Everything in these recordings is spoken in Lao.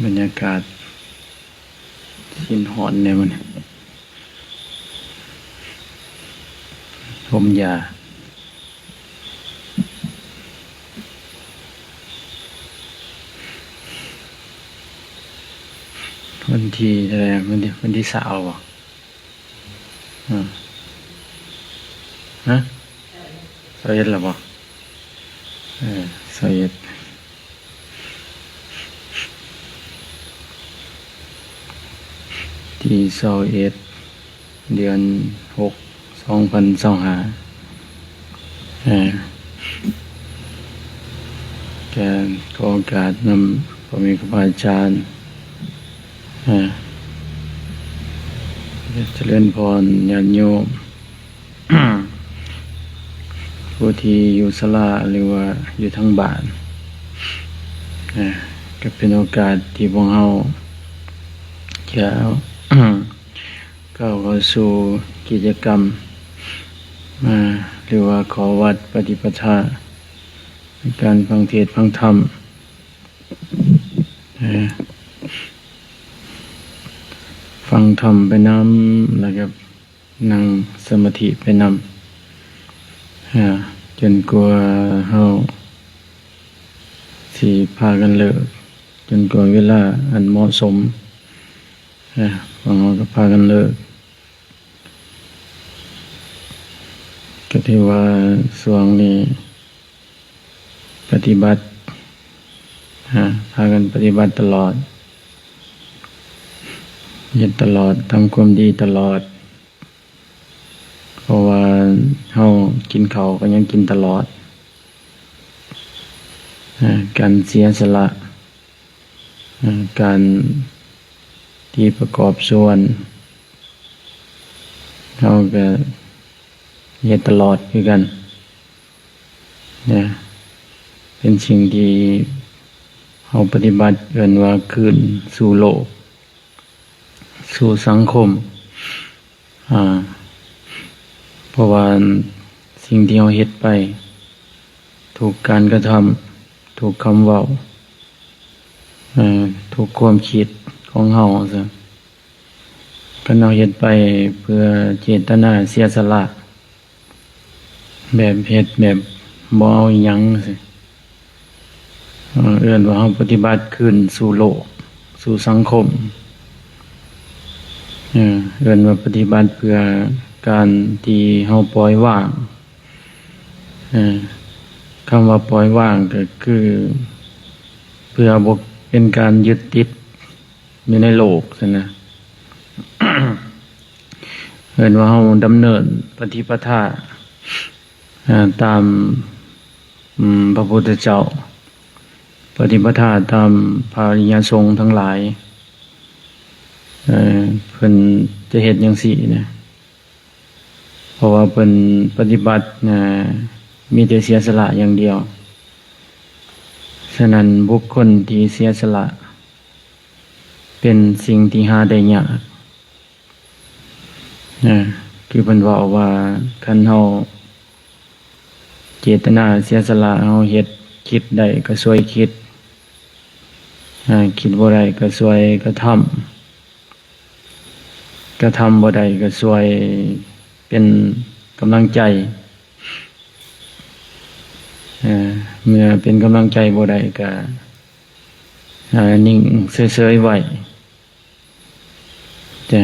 ບັນຍາກາດ ກິນຮ້ອນແດ່ມື້ນີ້ ລົມຢາ. ວັນທີເທົ່າໃດ? ວັນທີ ວັນທີຊາວບໍ? ອືມ ຮະ? ຊາວເອັດແລ້ວບໍ? ເອີ ຊາວເອັດ ທີຊາວເອັດ ເດືອນຫົກ ສອງພັນຊາວຫ້າ. ເອີ ກະຂໍໂອກາດນຳພໍ່ແມ່ຄູບາອາຈານ ເອີ ຈະເລີນພອນຍາດໂຍມ ຜູ້ທີ່ຢູ່ສາລາ ຫຼືວ່າຢູ່ທາງບ້ານ ເອີ ກະເປັນໂອກາດທີ່ພວກເຮົາຈະ ກ້າວເຂົ້າສູ່ກິດຈະກຳ ອາ ຫຼືວ່າຂໍວັດປະຕິປະທາ ໃນການຟັງເທດຟັງທຳ ອາ ຟັງທຳໄປນຳ ແລ້ວກໍນັ່ງສະມາທິໄປນຳ ອາ ຈົນກວ່າເຮົາຊິພາກັນເລີກ ຈົນກວ່າເວລາອັນເໝາະສົມ ອາ ພວກເຮົາກໍພາກັນເລີກ. ກໍຖືວ່າຊ່ວງນີ້ປະຕິບັດ ອາ ພາກັນປະຕິບັດຕະຫຼອດ ເຮັດຕະຫຼອດ ທຳຄວາມດີຕະຫຼອດ ເພາະວ່າເຮົາກິນເຂົ້າກໍຍັງກິນຕະຫຼອດ ອາ ການເສຍສະຫຼະ ອາ ການທີ່ປະກອບສ່ວນ ເຮົາກໍເຮັດຕະຫຼອດຄືກັນນະ ເປັນສິ່ງທີ່ເຮົາປະຕິບັດ ເອີ້ນວ່າຄືນສູ່ໂລກ ສູ່ສັງຄົມ ອາ ເພາະວ່າສິ່ງທີ່ເຮົາເຮັດໄປ ທຸກການກະທຳ ທຸກຄຳເວົ້າ ເອີ ທຸກຄວາມຄິດຂອງເຮົາ ວ່າຊັ້ນ ຄັນເຮົາເຮັດໄປເພື່ອເຈດຕະນາເສຍສະຫຼະ ແບບເຮັດແບບບໍ່ເອົາອີ່ຫຍັງ ເອີ້ນວ່າເຮົາປະຕິບັດຄືນສູ່ໂລກ ສູ່ສັງຄົມ ເອີ້ນວ່າປະຕິບັດເພື່ອການທີ່ເຮົາປ່ອຍວາງ. ເອີ ຄຳວ່າປ່ອຍວາງກໍຄືເພື່ອບໍ່ເປັນການຍຶດຕິດຢູ່ໃນໂລກຊັ້ນນະ ເອີ້ນວ່າເຮົາດຳເນີນປະຕິປະທາ ເອີ ຕາມ ອືມ ພະພຸດທະເຈົ້າ ປະຕິປະທາຕາມພະອະລິຍະສົງທັງຫຼາຍ ເອີ ເພິ່ນຈະເຮັດຈັ່ງຊີ້ນະ. ເພາະວ່າເພິ່ນປະຕິບັດ ນະ ມີແຕ່ເສຍສະຫຼະຢ່າງດຽວ. ສະນັ້ນ ບຸກຄົນທີ່ເສຍສະຫຼະເປັນສິ່ງທີ່ຫາໄດ້ຍາກ. ນະ ຄືເພິ່ນເວົ້າວ່າ ຄັນເຮົາເຈດຕະນາເສຍສະຫຼະ ເຮົາເຮັດ ຄິດໄດ້ກໍຊ່ວຍຄິດ ອາ ຄິດບໍ່ໄດ້ກໍຊ່ວຍກະທຳ ກະທຳບໍ່ໄດ້ກໍຊ່ວຍເປັນກຳລັງໃຈ ເມື່ອເປັນກຳລັງໃຈບໍ່ໄດ້ກໍ ນິ່ງເສີຍໆໄວ້ ແຕ່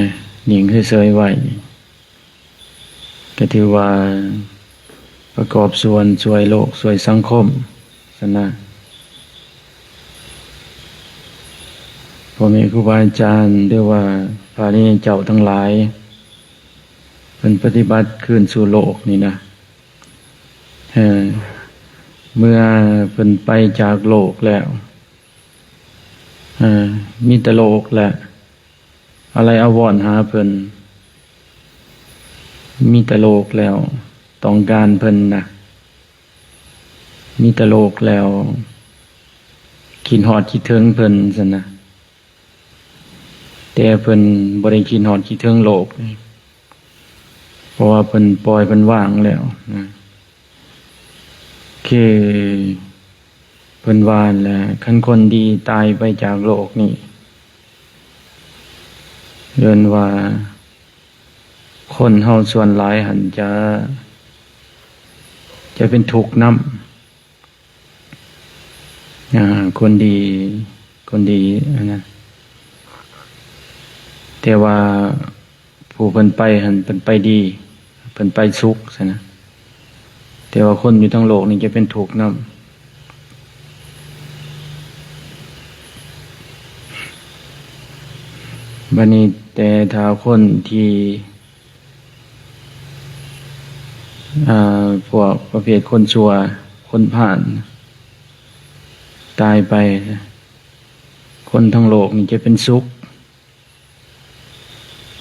ນິ່ງເສີຍໆໄວ້ ກໍຖືວ່າປະກອບສ່ວນຊ່ວຍໂລກຊ່ວຍສັງຄົມຊັ້ນນະ. ພໍ່ແມ່ຄູບາອາຈານ ຫຼືວ່າພະອະລິຍະເຈົ້າທັງຫຼາຍ ເພິ່ນປະຕິບັດຄືນສູ່ໂລກນີ້ນະ ເມື່ອເພິ່ນໄປຈາກໂລກແລ້ວ ເອີ ມີແຕ່ໂລກແຫຼະອາໄລອາວອນຫາເພິ່ນ ມີແຕ່ໂລກແລ້ວຕ້ອງການເພິ່ນນະ ມີແຕ່ໂລກແລ້ວຄິດຮອດຄິດເຖິງເພິ່ນຊັ້ນນະ. ແຕ່ເພິ່ນບໍ່ໄດ້ຄິດຮອດຄິດເຖິງໂລກ ເພາະວ່າເພິ່ນປ່ອຍເພິ່ນວາງແລ້ວນະ ຄື ພ ເພິ່ນວ່າແຫຼະ ຄັນຄົນດີຕາຍໄປຈາກໂລກນີ້ ເອີ້ນວ່າຄົນເຮົາສ່ວນຫຼາຍຫັ້ນຈະ ຈະເປັນທຸກນຳ ອາ ຄົນດີ ຄົນດີ ອັນນັ້ນ ແຕ່ວ່າ ຜູ້ເພິ່ນໄປຫັ້ນ ເພິ່ນໄປດີ ເພິ່ນໄປສຸກຊັ້ນນະ ແຕ່ວ່າຄົນຢູ່ທາງໂລກນີ້ຈະເປັນທຸກນຳ. ບັດນີ້ ແຕ່ຖ້າຄົນທີ່ ອາ ພວກປະເພດຄົນຊົ່ວ ຄົນພານ ຕາຍໄປ ຄົນທັງໂລກນີ້ຈະເປັນສຸກ.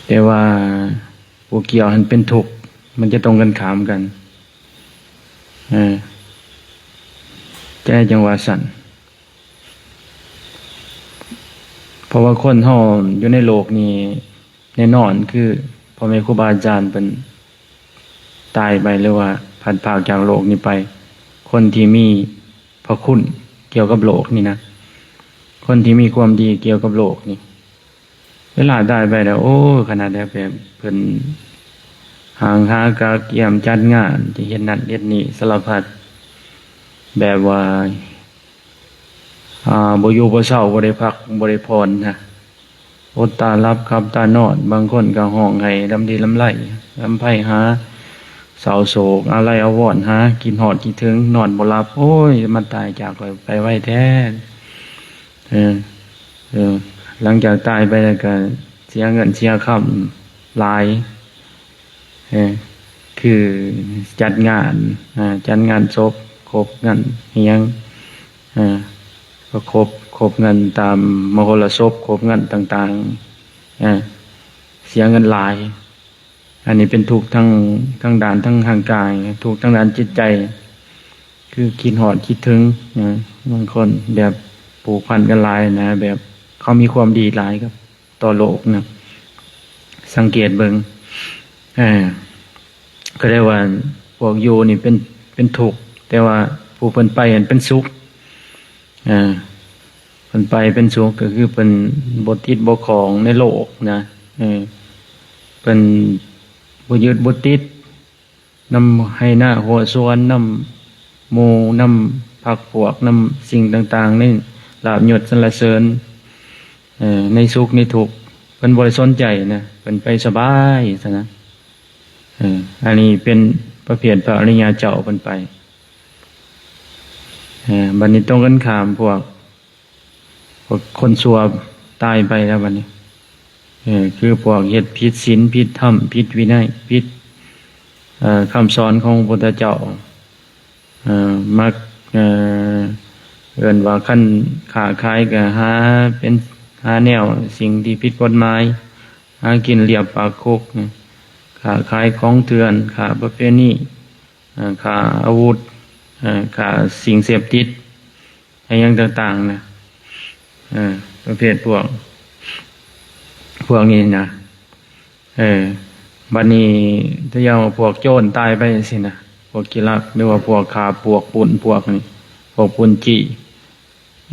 ແຕ່ວ່າຜູ້ກ່ຽວຫັ້ນເປັນທຸກ ມັນຈະຕົງກັນຂ້າມກັນ ເອີ ຈະຈັ່ງວ່າຊັ້ນ ເພາະວ່າຄົນເຮົາຢູ່ໃນໂລກນີ້ ແນ່ນອນຄືພໍ່ແມ່ຄູບາອາຈານເພິ່ນຕາຍໄປ ຫຼືວ່າພັດພາກຈາກໂລກນີ້ໄປ ຄົນທີ່ມີພະຄຸນກ່ຽວກັບໂລກນີ້ນະ ຄົນທີ່ມີຄວາມດີກ່ຽວກັບໂລກນີ້ ເວລາຕາຍໄປແລ້ວ ໂອ້ ຂະໜາດແບບເພິ່ນຫາງຫາກະກຽມຈັດງານ ຈະເຮັດນັ້ນເຮັດນີ້ສາລະພັດ ແບບວ່າ ອາ ບໍ່ຢູ່ບໍ່ເຊົາ ບໍ່ໄດ້ພັກບໍ່ໄດ້ຜ່ອນນະ ອົດຕາຫຼັບຂັບຕານອນ ບາງຄົນກໍຮ້ອງໄຫ້ລຳລີລຳໄລ ລຳໄພຫາເສົ້າໂສກ ອາໄລອາວອນ ຫາຄິດຮອດຄິດເຖິງ ນອນບໍ່ຫຼັບ ໂອ້ຍ ມາຕາຍຈາກຂ້ອຍໄປໄວແທ້. ເອີ ເອີ ຫຼັງຈາກຕາຍໄປແລ້ວກໍເສຍເງິນເສຍຄຳຫຼາຍ ເອີ ຄືຈັດງານ ອາ ຈັດງານສົບ ຄົບງານອີ່ຫຍັງ ເອີ ກໍຄົບ ຄົບງານຕາມມະໂຫລະສົບ ຄົບງານຕ່າງໆ ເອີ ເສຍເງິນຫຼາຍ. ອັນນີ້ເປັນທຸກທັງ ທັງດ້ານ ທັງຮ່າງກາຍ ທຸກທັງດ້ານຈິດໃຈ ຄືຄິດຮອດຄິດເຖິງນະ ບາງຄົນແບບຜູກພັນກັນຫຼາຍນະ ແບບເຂົາມີຄວາມດີຫຼາຍກັບຕໍ່ໂລກນະ ສັງເກດເບິ່ງ ເອີ ກໍໄດ້ວ່າພວກຢູ່ນີ້ເປັນ ເປັນທຸກ ແຕ່ວ່າຜູ້ເພິ່ນໄປຫັ້ນເປັນສຸກ ເອີ ເພິ່ນໄປເປັນສຸກ ກໍຄືເພິ່ນບໍ່ຕິດບໍ່ຂ້ອງໃນໂລກນະ ເອີ ເພິ່ນບໍ່ຍຶດບໍ່ຕິດນຳໄຮ່ນາຮົ້ວສວນ ນຳໝູ່ ນຳພັກພວກ ນຳສິ່ງຕ່າງໆ ໃນລາບຍົດສັນລະເສີນ ເອີ ໃນສຸກໃນທຸກ ເພິ່ນບໍ່ໄດ້ສົນໃຈນະ ເພິ່ນໄປສະບາຍຊັ້ນນະ ເອີ ອັນນີ້ເປັນປະເພດພະອະລິຍະເຈົ້າເພິ່ນໄປ. ເອີ ບັດນີ້ຕົງກັນຂ້າມ ພວກ ພວກຄົນຊົ່ວຕາຍໄປແລ້ວບັດນີ້ ເອີ ຄືພວກເຮັດຜິດສິນຜິດທຳ ຜິດວິໄນ ຜິດ ເອີ ຄຳສອນຂອງພະພຸດທະເຈົ້າ ເອີ ມັກ ເອີ ເອີ້ນວ່າຄັນຄ້າຂາຍກໍຫາເປັນ ຫາແນວສິ່ງທີ່ຜິດກົດໝາຍ ຫາກິນລຽບປາກຄຸກ ຄ້າຂາຍຂອງເຖື່ອນ ຄ້າປະເວນີ ເອີ ຄ້າອາວຸດ ເອີ ຄ້າສິ່ງເສບຕິດ ອີ່ຫຍັງຕ່າງໆນະ ເອີ ປະເພດພວກ ພວກນີ້ນະ ເອີ ບັດນີ້ຖ້າຢ່າງພວກໂຈນຕາຍໄປຈັ່ງຊີ້ນະ ພວກຂີ້ລັກ ຫຼືວ່າພວກຂ້າປວກປຸ້ນ ພວກນີ້ ພວກປຸ້ນຈີ້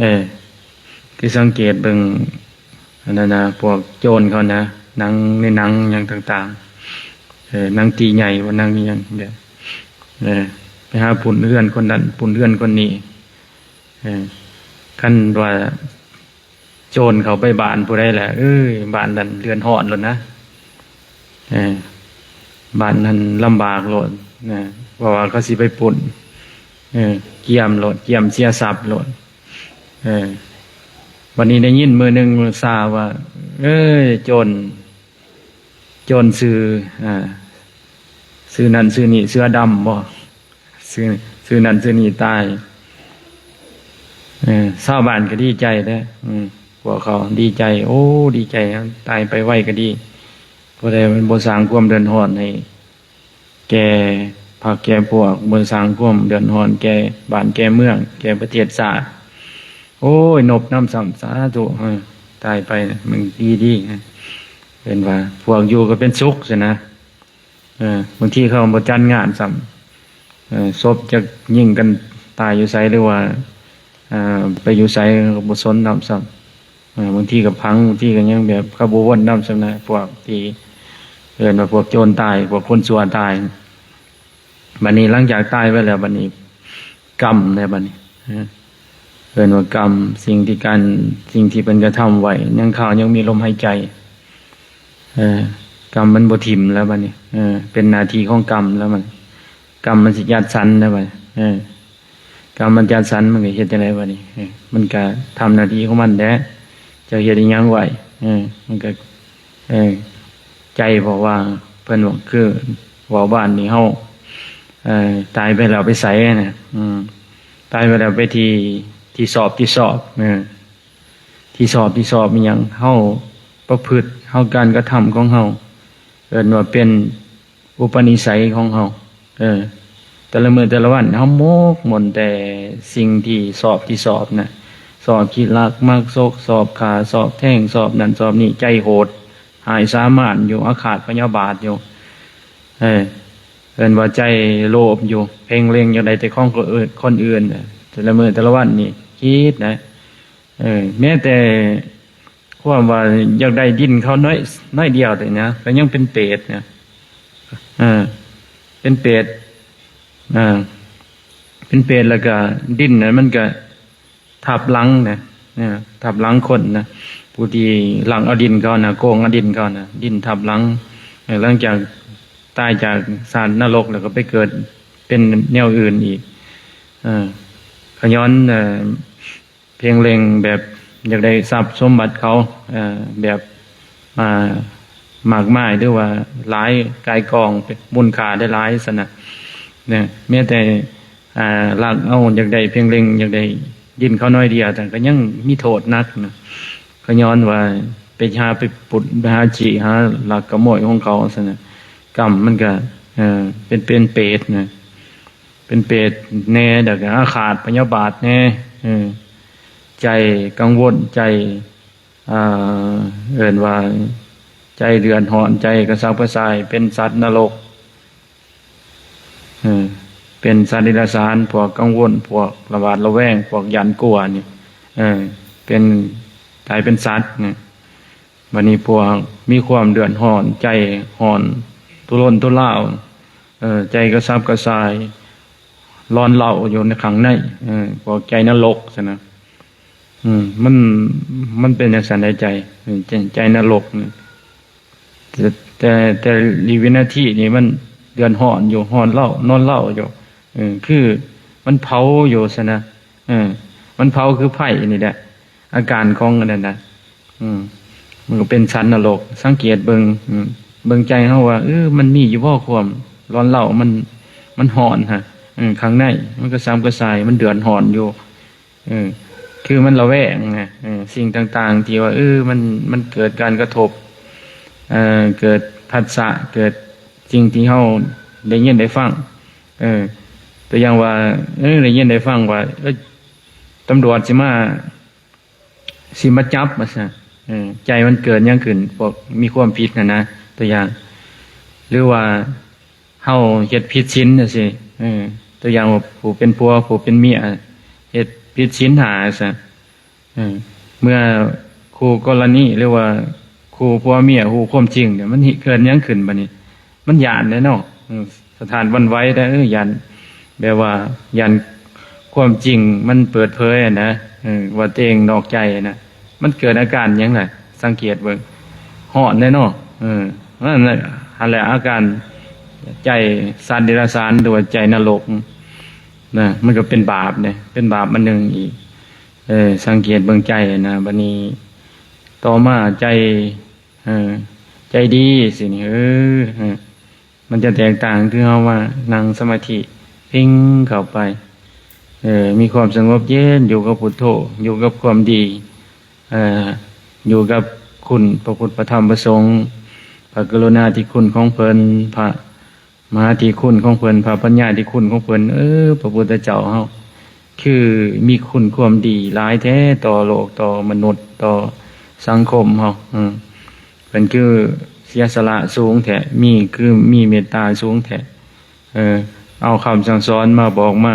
ເອີ ຄືສັງເກດເບິ່ງ ອັນນັ້ນນະ ພວກໂຈນເຂົານະ ໜັງໃນໜັງຫຍັງຕ່າງໆ ເອີ ໜັງຕີໃຫຍ່ບໍ່ ໜັງອີ່ຫຍັງແບບ ເອີ ໄປຫາປຸ້ນເຮືອນຄົນນັ້ນ ປຸ້ນເຮືອນຄົນນີ້ ເອີ ຄັນວ່າໂຈນເຂົ້າໄປບ້ານຜູ້ໃດແຫຼະ ເອີຍ ບ້ານນັ້ນເດືອດຮ້ອນໂລດນະ ເອີ ບ້ານນັ້ນລຳບາກໂລດນະ ເພາະວ່າເຂົາຊິໄປປຸ້ນ ເອີ ກຽມໂລດ ກຽມເສຍຊັບໂລດ ເອີ ບັດນີ້ໄດ້ຍິນມື້ໜຶ່ງຊາວວ່າ ເອີຍ ໂຈນ ໂຈນຊື່ ອາ ຊື່ນັ້ນຊື່ນີ້ ເສືອດຳບໍ ຊື່ ຊື່ນັ້ນຊື່ນີ້ຕາຍ ເອີ ຊາວບ້ານກໍດີໃຈເດ້ ອືມ ພວກເຂົາດີໃຈ ໂອ້ ດີໃຈ ຕາຍໄປໄວກໍດີ ຜູ້ໃດມັນບໍ່ສ້າງຄວາມເດືອດຮ້ອນໃຫ້ ແກ່ພັກແກ່ພວກ ບໍ່ສ້າງຄວາມເດືອດຮ້ອນແກ່ບ້ານແກ່ເມືອງ ແກ່ປະເທດຊາດ ໂອ້ຍ ນົບນຳຊ້ຳ ສາທຸ ເອີ ຕາຍໄປມັນດີໆ ເອີ້ນວ່າພວກຢູ່ກໍເປັນສຸກຊັ້ນນະ ເອີ ບາງທີເຂົາບໍ່ຈັດງານຊ້ຳ ເອີ ສົບຈັກຍິງກັນຕາຍຢູ່ໃສ ຫຼືວ່າ ເອີ ໄປຢູ່ໃສກໍບໍ່ສົນນຳຊ້ຳ. ເອີ ບາງທີກໍພັງ ບາງທີກໍຍັງແບບເຂົາບໍ່ວົນນຳຊ້ຳນະ ພວກທີ່ເອີ້ນວ່າພວກໂຈນຕາຍ ພວກຄົນຊົ່ວຕາຍ. ບັດນີ້ຫຼັງຈາກຕາຍໄປແລ້ວ ບັດນີ້ກຳແລ້ວ ບັດນີ້ ເອີ ເອີ້ນວ່າກຳ ສິ່ງທີ່ການ ສິ່ງທີ່ເພິ່ນກະທຳໄວ້ ຍັງຄາວຍັງມີລົມຫາຍໃຈ ເອີ ກຳມັນບໍ່ຖິ້ມແລ້ວ ບັດນີ້ ເອີ ເປັນໜ້າທີ່ຂອງກຳແລ້ວ ມັນ ກຳມັນຊິຈັດສັນແລ້ວ ບັດນີ້ ເອີ ກຳມັນຈັດສັນ ມັນກໍເຮັດຈັ່ງໃດບັດນີ້? ເອີ ມັນກໍທຳໜ້າທີ່ຂອງມັນແຫຼະ ເຈົ້າເຮັດອີ່ຫຍັງໄວ້? ເອີ ມັນກໍ ເອີ ໃຈບໍ່ວ່າງ ເພິ່ນວ່າ ຄືເວົ້າບ້ານນີ້ ເຮົາ ເອີ ຕາຍໄປແລ້ວໄປໃສນະ? ອືມ ຕາຍໄປແລ້ວໄປທີ່ ທີ່ຊອບ ທີ່ຊອບ ເອີ ທີ່ຊອບ ທີ່ຊອບອີ່ຫຍັງ? ເຮົາປະພຶດ ເຮົາ ການກະທຳຂອງເຮົາ ເອີ້ນວ່າເປັນ ອຸປະນິໄສຂອງເຮົາ ເອີ ແຕ່ລະມື້ແຕ່ລະວັນ ເຮົາໝົກໝົນແຕ່ສິ່ງທີ່ຊອບ ທີ່ຊອບນະ ຊອບຂີ້ລັກມັກສົກ ຊອບຂ້າ ຊອບແທງ ຊອບນັ້ນຊອບນີ້ ໃຈໂຫດຮ້າຍສາມານຢູ່ ອາຄາດພະຍາບາດຢູ່ ເອີ ເອີ້ນວ່າໃຈໂລບຢູ່ ເພັ່ງເລັງຢາກໄດ້ແຕ່ຂອງຄົນອື່ນ ຄົນອື່ນ ແຕ່ລະມື້ແຕ່ລະວັນນີ້ ຄິດນະ ເອີ ແມ້ແຕ່ ຄວາມວ່າຢາກໄດ້ດິນເຂົາໜ້ອຍ ໜ້ອຍດຽວນີ້ນະ ກໍຍັງເປັນເປດນະ ເອີ ເປັນເປດ ເອີ ເປັນເປດ ແລ້ວກໍດິນນັ້ນມັນກໍທັບຫຼັງນະ ເອີ ທັບຫຼັງຄົນນະ ຜູ້ທີ່ລັກເອົາດິນເຂົານະ ໂກງເອົາດິນເຂົານະ ດິນທັບຫຼັງ ເອີ ຫຼັງຈາກຕາຍຈາກຊາດນະລົກ ແລ້ວກໍໄປເກີດເປັນແນວອື່ນອີກ ເອີ ກໍຍ້ອນ ເອີ ເພງເລັງແບບຢາກໄດ້ຊັບສົມບັດເຂົາ ເອີ ແບບ ອ່າ ມາກມາຍ ຫຼືວ່າຫຼາຍກ່າຍກອງ ເປັນມູນຄ່າໄດ້ຫຼາຍຊັ້ນນະ ນະ ແມ້ແຕ່ ອ່າ ລັກເອົາ ຢາກໄດ້ເພງເລັງ ຢາກໄດ້ດິນເຂົາໜ້ອຍດຽວ ແຕ່ກໍຍັງມີໂທດໜັກນະ ກໍຍ້ອນວ່າໄປຫາ ໄປປຸດ ໄປຫາຈີ້ ຫາລັກຂະໂມຍຂອງເຂົາຊັ້ນນະ ກຳມັນກໍ ເອີ ເປັນ ເປັນເປດນະ. ເປັນເປດແດ່ ແລ້ວກໍອາຄາດພະຍາບາດແດ່ ເອີ ໃຈກັງວົນ ໃຈ ເອີ ເອີ້ນວ່າໃຈເດືອດຮ້ອນ ໃຈກະສັບກະສ່າຍ ເປັນສັດນະລົກ ເອີ ເປັນສັດເດຍລະສານ ພວກກັງວົນ ພວກລະຫວາດລະແວງ ພວກຢ້ານກົວນີ້ ເອີ ເປັນ ກາຍເປັນສັດນີ້. ບັດນີ້ພວກມີຄວາມເດືອດຮ້ອນ ໃຈຮ້ອນ ທຸລົນທຸລາວ ເອີ ໃຈກະສັບກະສ່າຍ ຮ້ອນເລົ້າຢູ່ໃນຂ້າງໃນ ເອີ ພວກໃຈນະລົກຊັ້ນນະ ເອີ ມັນ ມັນເປັນຈັ່ງຊັ້ນໃດ ໃຈ ໃຈ ໃຈນະລົກນີ້ ແຕ່ ແຕ່ ແຕ່ລິວິນາທີນີ້ມັນເດືອດຮ້ອນຢູ່ ຮ້ອນເລົ້າ ນອນເລົ້າຢູ່ ເອີ ຄືມັນເຜົາຢູ່ຊັ້ນນະ ເອີ ມັນເຜົາຄືໄຟນີ້ແຫຼະ ອາການຂອງອັນນັ້ນນະ ເອີ ມັນກໍເປັນສັດນະລົກ. ສັງເກດເບິ່ງ ເບິ່ງໃຈເຮົາວ່າ ເອີ ມັນມີຢູ່ບໍ່ຄວາມຮ້ອນເລົ້າ ມັນ ມັນຮ້ອນຫະ ເອີ ຂ້າງໃນມັນກະສັບກະສ່າຍ ມັນເດືອດຮ້ອນຢູ່ ເອີ ຄືມັນລະແວງນະ ເອີ ສິ່ງຕ່າງໆທີ່ວ່າ ເອີ ມັນ ມັນເກີດການກະທົບ ເອີ ເກີດພັດສະ ເກີດສິ່ງທີ່ເຮົາໄດ້ຍິນໄດ້ຟັງ ເອີ ຕົວຢ່າງວ່າ ເອີ ໄດ້ຍິນໄດ້ຟັງວ່າ ເອີ ຕຳຫຼວດຊິມາ ຊິມາຈັບວ່າຊັ້ນ ເອີ ໃຈມັນເກີດຫຍັງຂຶ້ນ ພວກມີຄວາມຜິດຫັ້ນນະ ຕົວຢ່າງ ຫຼືວ່າເຮົາເຮັດຜິດສິນຈັ່ງຊີ້ ເອີ ຕົວຢ່າງວ່າຜູ້ເປັນຜົວ ຜູ້ເປັນເມຍ ເຮັດຜິດສິນຫ້າຊັ້ນ ເອີ ເມື່ອຄູ່ກໍລະນີ ຫຼືວ່າຄູ່ຜົວເມຍຮູ້ຄວາມຈິງ ມັນເກີດຫຍັງຂຶ້ນບາດນີ້? ມັນຢ້ານແຫຼະເນາະ ເອີ ສະຖານຫວັ່ນໄຫວແດ່ ເອີ ຢ້ານ ແບບວ່າຢ້ານຄວາມຈິງມັນເປີດເຜີຍຫັ້ນນະ ເອີ ວ່າຕົວເອງນອກໃຈນະ ມັນເກີດອາການຫຍັງລະ? ສັງເກດເບິ່ງ ຮ້ອນແດ່ເນາະ ເອີ ນັ້ນແຫຼະ ຫັ້ນແຫຼະອາການໃຈສັດເດຍລະສານ ຫຼືວ່າໃຈນະລົກນະ ມັນກໍເປັນບາບເດ້ ເປັນບາບອັນໜຶ່ງອີກ ເອີ ສັງເກດເບິ່ງໃຈນະ. ບັດນີ້ຕໍ່ມາໃຈ ເອີ ໃຈດີຊີ້ນີ້ ເອີ ເອີ ມັນຈະແຕກຕ່າງ ຄືເຮົາມານັ່ງສະມາທິ ພິງເຂົ້າໄປ ເອີ ມີຄວາມສະຫງົບເຢັນ ຢູ່ກັບພຸດໂທ ຢູ່ກັບຄວາມດີ ເອີ ຢູ່ກັບຄຸນພະພຸດ ພະທຳ ພະສົງ ພະກະລຸນາທິຄຸນຂອງເພິ່ນ ພະ ມະຫາທິຄຸນຂອງເພິ່ນ ພະປັນຍາທິຄຸນຂອງເພິ່ນ ເອີ ພະພຸດທະເຈົ້າເຮົາ ຄືມີຄຸນຄວາມດີຫຼາຍແທ້ຕໍ່ໂລກ ຕໍ່ມະນຸດ ຕໍ່ສັງຄົມເຮົາ ເອີ ເພິ່ນຄືເສຍສະຫຼະສູງແທ້ ມີ ຄືມີເມດຕາສູງແທ້ ເອີ ເອົາຄຳສັ່ງສອນມາບອກ ມາ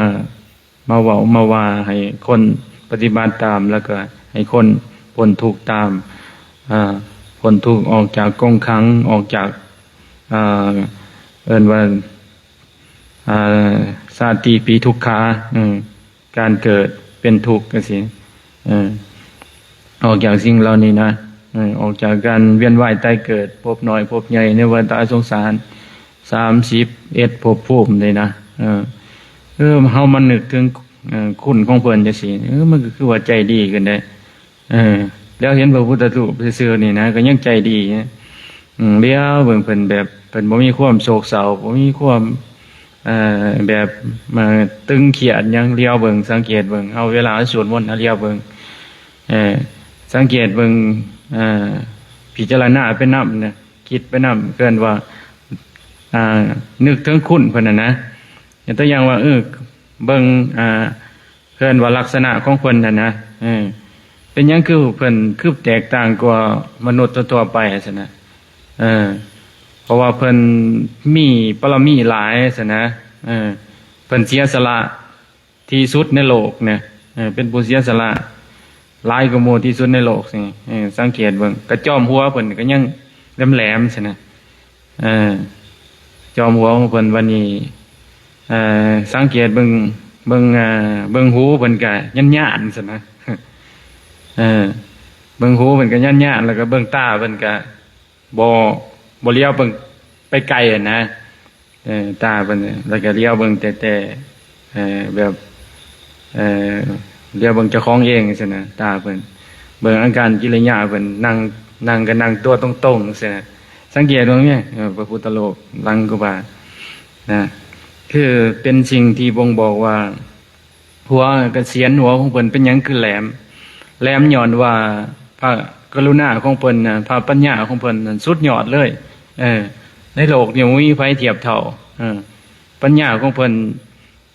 ມາເວົ້າມາວ່າໃຫ້ຄົນ ປະຕິບັດຕາມ ແລ້ວກໍໃຫ້ຄົນພົ້ນທຸກຕາມ ອາ ພົ້ນທຸກອອກຈາກກົງຂັງ ອອກຈາກ ອາ ເອີ້ນວ່າ ອາ ຊາຕິປີທຸກຂາ ເອີ ການເກີດເປັນທຸກຈັ່ງຊີ້ ເອີ ອອກຈາກສິ່ງເຫຼົ່ານີ້ນະ ເອີ ອອກຈາກການວຽນວ່າຍຕາຍເກີດ ພົບນ້ອຍພົບໃຫຍ່ ໃນວັດຕະສົງສານ ສາມສິບເອັດພົບພູມນີ້ນະ ເອີ ເອີ ເຮົາມານຶກເຖິງ ເອີ ຄຸນຂອງເພິ່ນຈັ່ງຊີ້ ເອີ ມັນກໍຄືວ່າໃຈດີຂຶ້ນເດ້. ເອີ ແລ້ວເຫັນພະພຸດທະຮູບຊື່ໆນີ້ນະ ກໍຍັງໃຈດີ ອືມ ຫຼຽວເບິ່ງເພິ່ນແບບ ເພິ່ນບໍ່ມີຄວາມໂສກເສົ້າ ບໍ່ມີຄວາມ ເອີ ແບບ ມາຕຶງຄຽດຫຍັງ ຫຼຽວເບິ່ງ ສັງເກດເບິ່ງ ເຮົາເວລາເຮົາສວດມົນ ເຮົາຫຼຽວເບິ່ງ ເອີ ສັງເກດເບິ່ງ ເອີ ພິຈາລະນາໄປນຳນະ ຄິດໄປນຳ ເອີ້ນວ່າ ອ່າ ນຶກເຖິງຄຸນເພິ່ນຫັ້ນນະ ຍົກຕົວຢ່າງວ່າ ເອີ ເບິ່ງ ອ່າ ເອີ້ນວ່າລັກສະນະຂອງເພິ່ນຫັ້ນນະ ເອີ ເປັນຫຍັງຄືເພິ່ນຄືແຕກຕ່າງກວ່າມະນຸດທົ່ວໆໄປຊັ້ນນະ ເອີ ເພາະວ່າເພິ່ນມີບາລະມີຫຼາຍຊັ້ນນະ ເອີ ເພິ່ນເສຍສະຫຼະທີ່ສຸດໃນໂລກນະ ເອີ ເປັນຜູ້ເສຍສະຫຼະຫຼາຍກວ່າໝູ່ທີ່ສຸດໃນໂລກນີ້ ເອີ ສັງເກດເບິ່ງ ກະຈອມຫົວເພິ່ນກໍຍັງແຫຼມໆຊັ້ນນະ. ເອີ ຈອມຫົວຂອງເພິ່ນ ບາດນີ້ ເອີ ສັງເກດເບິ່ງ ເບິ່ງ ເອີ ເບິ່ງຫູເພິ່ນກະຍານໆຊັ້ນນະ ເອີ ເບິ່ງຫູເພິ່ນກະຍານໆ ແລ້ວກະເບິ່ງຕາເພິ່ນກະບໍ່ ບໍ່ຫຼຽວເບິ່ງໄປໄກຫັ້ນນະ ເອີ ຕາເພິ່ນ ແລ້ວກະຫຼຽວເບິ່ງແຕ່ ແຕ່ ເອີ ແບບ ເອີ ຫຼຽວເບິ່ງເຈົ້າຂອງເອງຊັ້ນນະ ຕາເພິ່ນ ເບິ່ງອາການກິລິຍາເພິ່ນ ນັ່ງ ນັ່ງກໍນັ່ງຕົວຕົງໆ ຊັ້ນນະ ສັງເກດເບິ່ງແມ ເອີ ພະພຸດທະຮູບຫຼັງຄູບານະ ຄືເປັນສິ່ງທີ່ບົ່ງບອກວ່າ ຫົວກະສຽນຫົວຂອງເພິ່ນເປັນຫຍັງຄືແຫຼມ ແຫຼມຍ້ອນວ່າພະກະລຸນາຂອງເພິ່ນນະ ພະປັນຍາຂອງເພິ່ນນັ້ນສຸດຍອດເລີຍ ເອີ ໃນໂລກນີ້ບໍ່ມີໃຜທຽບເທົ່າ ເອີ ປັນຍາຂອງເພິ່ນ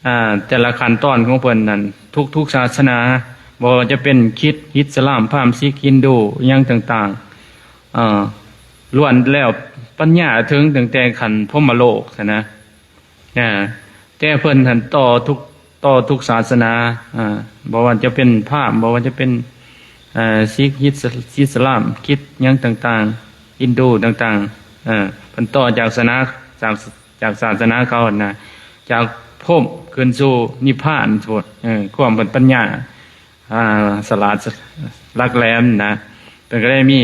ອ່າ ແຕ່ລະຂັ້ນຕອນຂອງເພິ່ນນັ້ນ ທຸກໆສາສະໜາ ບໍ່ວ່າຈະເປັນຄຣິດ ອິດສະລາມ ພາມ ສິກ ຮິນດູ ອີ່ຫຍັງຕ່າງໆ ເອີ ລ້ວນແລ້ວປັນຍາເຖິງຕັ້ງແຕ່ຂັ້ນພົມມະໂລກຊັ້ນນະ ອາ ແຕ່ເພິ່ນຫັ້ນຕໍ່ທຸກ ຕໍ່ທຸກສາສະໜາ ອາ ບໍ່ວ່າຈະເປັນພາມ ບໍ່ວ່າຈະເປັນ ເອີ ສິກ ອິດສະ ອິດສະລາມ ຄຣິດ ຫຍັງຕ່າງໆ ຮິນດູຕ່າງໆ ເອີ ເພິ່ນຕໍ່ຈາກສາສະໜາ ຈາກ ຈາກສາສະໜາເຂົາຫັ້ນນະ ຈາກພົມຂຶ້ນສູ່ນິບພານພຸ້ນ ເອີ ຄວາມເພິ່ນປັນຍາ ອ່າ ສະຫຼາດ ຫຼັກແຫຼມນະ ເພິ່ນກໍໄດ້ມີ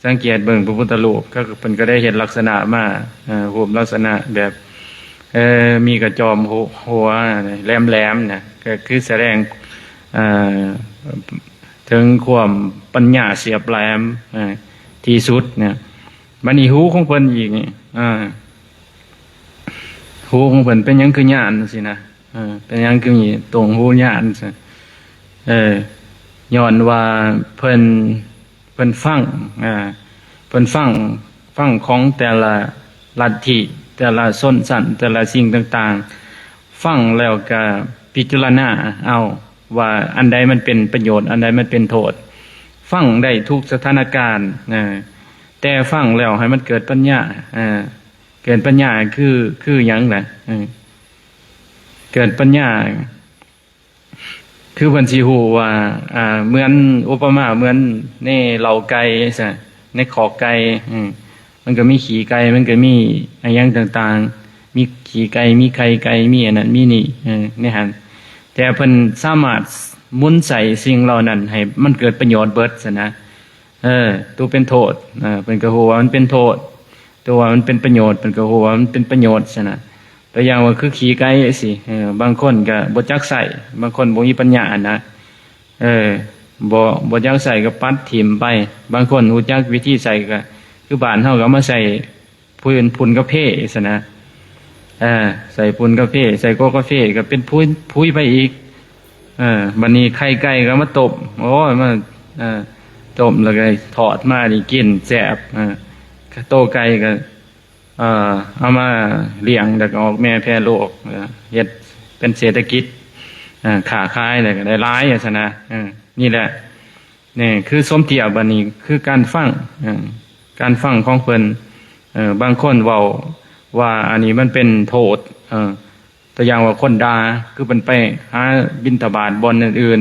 ສັງເກດເບິ່ງພະພຸດທະຮູບ ກໍເພິ່ນກໍໄດ້ເຮັດລັກສະນະມາ ເອີ ຮູບລັກສະນະແບບ ເອີ ມີກະຈອມຫົວ ຫົວແຫຼມໆນະ ກໍຄືສະແດງ ເອີ ເຖິງຄວາມປັນຍາສຽບແຫຼມ ເອີ ທີ່ສຸດນະ. ບັດນີ້ຫູຂອງເພິ່ນອີກນີ້ ເອີ ຫູຂອງເພິ່ນເປັນຫຍັງຄືຍານຈັ່ງຊີ້ນະ ເອີ ເປັນຫຍັງຄືມີຕົງຫູຍານຊັ້ນ ເອີ ຍ້ອນວ່າເພິ່ນ ເພິ່ນຟັງ ເອີ ເພິ່ນຟັງ ຟັງຂອງແຕ່ລະລັດທິ ແຕ່ລະຊົນຊັ້ນ ແຕ່ລະສິ່ງຕ່າງໆ ຟັງແລ້ວກະພິຈາລະນາເອົາວ່າອັນໃດມັນເປັນປະໂຫຍດ ອັນໃດມັນເປັນໂທດ ຟັງໄດ້ທຸກສະຖານະການ ເອີ ແຕ່ຟັງແລ້ວໃຫ້ມັນເກີດປັນຍາ ເອີ ເກີດປັນຍາຄື ຄືຫຍັງລະ ເອີ ເກີດປັນຍາ ຄືເພິ່ນຊິຮູ້ວ່າ ອ່າ ເໝືອນ ອຸປະມາເໝືອນໃນເລົ້າໄກ່ຊະ ໃນຄອກໄກ່ ເອີ ມັນກໍມີຂີ້ໄກ່ ມັນກໍມີອາຫຍັງຕ່າງໆ ມີຂີ້ໄກ່ ມີໄຂ່ໄກ່ ມີອັນນັ້ນມີນີ້ ເອີ ໃນຫັ້ນ ແຕ່ເພິ່ນສາມາດໝູນໃຊ້ສິ່ງເຫຼົ່ານັ້ນໃຫ້ມັນເກີດປະໂຫຍດເບິດຊັ້ນນະ. ເອີ ຕົວເປັນໂທດ ເອີ ເພິ່ນກໍຮູ້ວ່າມັນເປັນໂທດ ຕົວວ່າມັນເປັນປະໂຫຍດ ເພິ່ນກໍຮູ້ວ່າມັນເປັນປະໂຫຍດຊັ້ນນະ. ຕົວຢ່າງວ່າຄືຂີ້ໄກ່ຊີ້ ເອີ ບາງຄົນກໍບໍ່ຈັກໃຊ້ ບາງຄົນບໍ່ມີປັນຍາຫັ້ນນະ ເອີ ບໍ່ ບໍ່ຈັກໃຊ້ກໍປັດຖິ້ມໄປ. ບາງຄົນຮູ້ຈັກວິທີໃຊ້ກໍຄືບ້ານເຮົາກໍເອົາມາໃສ່ ຝຸ່ນ ຝຸ່ນກາເຟຊັ້ນນະ ເອີ ໃສ່ຝຸ່ນກາເຟ ໃສ່ກົກກາເຟກໍເປັນຝຸ່ນ ຝຸ່ນໄປອີກ. ເອີ ບັດນີ້ໄຂ່ໄກ່ກໍເອົາມາຕົ້ມ ໂອ້ຍ ມາ ເອີ ຕົ້ມແລ້ວກໍທອດມານີ້ກິນແຊບ. ເອີ ໂຕໄກ່ກໍ ເອີ ເອົາມາລ້ຽງ ແລ້ວກໍອອກແມ່ແຜ່ໂລກ ເອີ ເຮັດເປັນເສດຖະກິດ ເອີ ຄ້າຂາຍ ແລ້ວກໍໄດ້ຫຼາຍຊັ້ນນະ. ເອີ ນີ້ແຫຼະ ນີ້ຄືສົມທຽບ ອັນນີ້ຄືການຟັງ ເອີ ການຟັງຂອງເພິ່ນ. ເອີ ບາງຄົນເວົ້າວ່າອັນນີ້ມັນເປັນໂທດ ເອີ ຕົວຢ່າງວ່າຄົນດ່າ ຄືເພິ່ນໄປຫາບິນທະບາດບ່ອນອື່ນ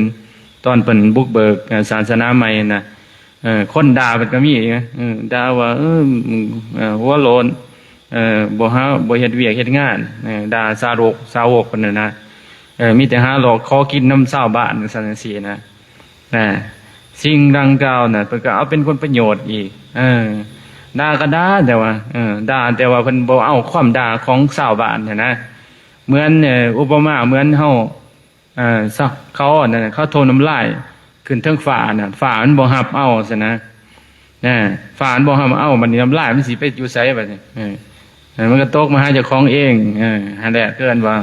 ຕອນເພິ່ນບຸກເບີກ ເອີ ສາສະໜາໃໝ່ນະ ເອີ ຄົນດ່າເພິ່ນກໍມີ ເອີ ດ່າວ່າ ເອີ ເອີ ຫົວໂລ້ນ ເອີ ບໍ່ຫາ ບໍ່ເຮັດວຽກເຮັດງານ ເອີ ດ່າສາວົກ ສາວົກເພິ່ນນັ້ນນະ ເອີ ມີແຕ່ຫາຫຼອກຂໍກິນນຳຊາວບ້ານ ຈັ່ງຊັ້ນຈັ່ງຊີ້ນະ. ນະ ສິ່ງດັ່ງກ່າວນະ ເພິ່ນກໍເອົາເປັນຜົນປະໂຫຍດອີກ ເອີ ດ່າກໍດ່າ ແຕ່ວ່າ ເອີ ດ່າ ແຕ່ວ່າເພິ່ນບໍ່ເອົາຄວາມດ່າຂອງຊາວບ້ານຫັ້ນນະ. ເໝືອນ ເອີ ອຸປະມາເໝືອນເຮົາ ເອີ ຊະ ເຂົາອັນນັ້ນ ເຂົາຖົ່ມນ້ຳລາຍຂຶ້ນເທິງຟ້ານະ ຟ້າມັນບໍ່ຮັບເອົາຊັ້ນນະ ນະ ຟ້າມັນບໍ່ຮັບເອົາ ບັດນີ້ນ້ຳລາຍມັນຊິໄປຢູ່ໃສບັດນີ້? ເອີ ເອີ ມັນກໍຕົກມາຫາເຈົ້າຂອງເອງ ເອີ ຫັ້ນແຫຼະ ເອີ້ນວ່າ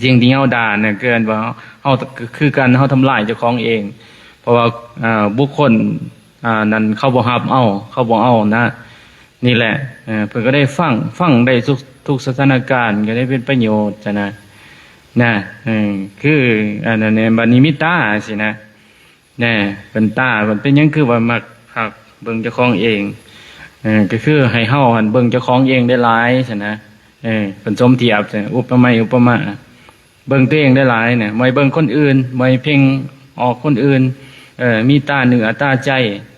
ສິ່ງທີ່ເຮົາດ່ານະ ເອີ້ນວ່າເຮົາ ຄືກັນ ເຮົາທຳລາຍເຈົ້າຂອງເອງ ເພາະວ່າ ເອີ ບຸກຄົນ ອັນນັ້ນ ເຂົາບໍ່ຮັບເອົາ ເຂົາບໍ່ເອົານະ. ນີ້ແຫຼະ ເອີ ເພິ່ນກໍໄດ້ຟັງ ຟັງໄດ້ທຸກ ທຸກສະຖານະການ ກໍໄດ້ເປັນປະໂຫຍດຊັ້ນນະ ນະ ເອີ ຄືອັນນັ້ນແຫຼະ ບັດນີ້ມີຕາຊີ້ນະ ແນ່ ເປັນຕາ ເປັນ ເປັນຫຍັງຄືວ່າມັກ ຮັກເບິ່ງເຈົ້າຂອງເອງ? ເອີ ກໍຄືໃຫ້ເຮົາຫັ້ນເບິ່ງເຈົ້າຂອງເອງໄດ້ຫຼາຍຊັ້ນນະ ເອີ ເປັນສົມທຽບ ອຸປະໄມ ອຸປະມາ ເບິ່ງຕົວເອງໄດ້ຫຼາຍນະ ບໍ່ໃຫ້ເບິ່ງຄົນອື່ນ ບໍ່ໃຫ້ເພັ່ງອອກຄົນອື່ນ ເອີ ມີຕາເນື້ອຕາໃຈ